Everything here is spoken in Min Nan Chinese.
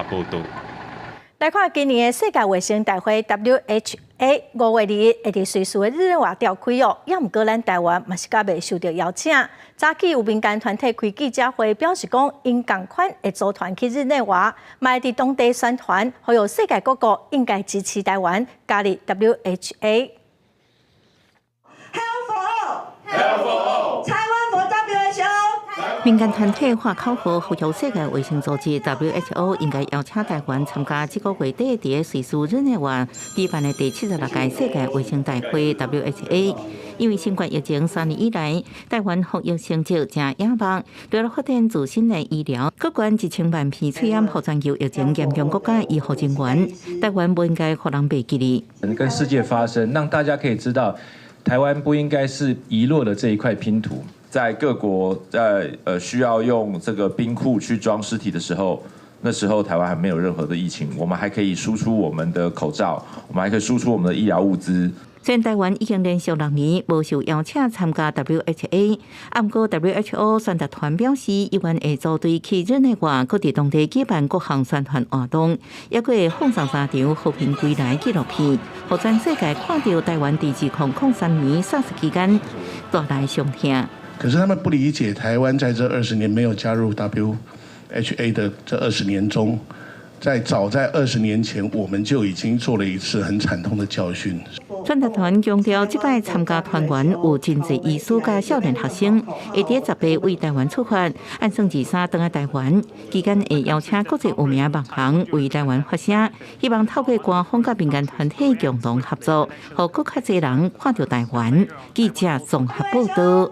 報道。來看今年的世界衛生大會 WHA 5月21會佇瑞士的日內瓦召開哦，猶毋過咱台灣嘛是猶未受著邀請。早起有民間團體開記者會，表示講𪜶仝款會組團去日內瓦，嘛會佇當地宣傳，呼籲世界各國應該支持台灣加入 WHA。 Health for all, Health for all, Taiwan for WHO。民間團體喊口號，呼籲世界衛生組織 WHO 應該邀請台灣參加這個月底佇瑞士日內瓦舉辦的第76屆世界衛生大會 WHA。因為新冠疫情3年以來，台灣防疫成績誠耀目，除了發展自身的醫療，閣捐1000萬片喙罨予全球疫情嚴重國家醫護人員。台灣無應該予人袂記得。跟世界發聲，讓大家可以知道，台灣不應該是遺落的這一塊拼圖。在各國在需要用這個冰庫去裝屍體的時候，那時候台灣還沒有任何的疫情，我們還可以輸出我們的口罩，我們還可以輸出我們的醫療物資。雖然台灣已經連續6年無受邀請參加 WHA，毋過 WHO 宣達團表示，猶原會組隊去日內瓦，閣佇當地舉辦各項宣傳活動，抑閣會放送三場和平歸來紀錄片，予全世界看著台灣佇2003年 SARS 期間帶來傷痛。可是他們不理解，台灣在這二十年沒有加入 WHA 的這二十年中，在早在20年前，我們就已經做了一次很慘痛的教訓。宣達團強調，這擺參加團員有真濟醫師佮少年學生，會佇10月為台灣出發，按算23轉來台灣，期間會邀請國際有名網紅為台灣發聲，希望透過官方佮民間團體共同合作，予閣較濟人看著台灣。記者綜合報道。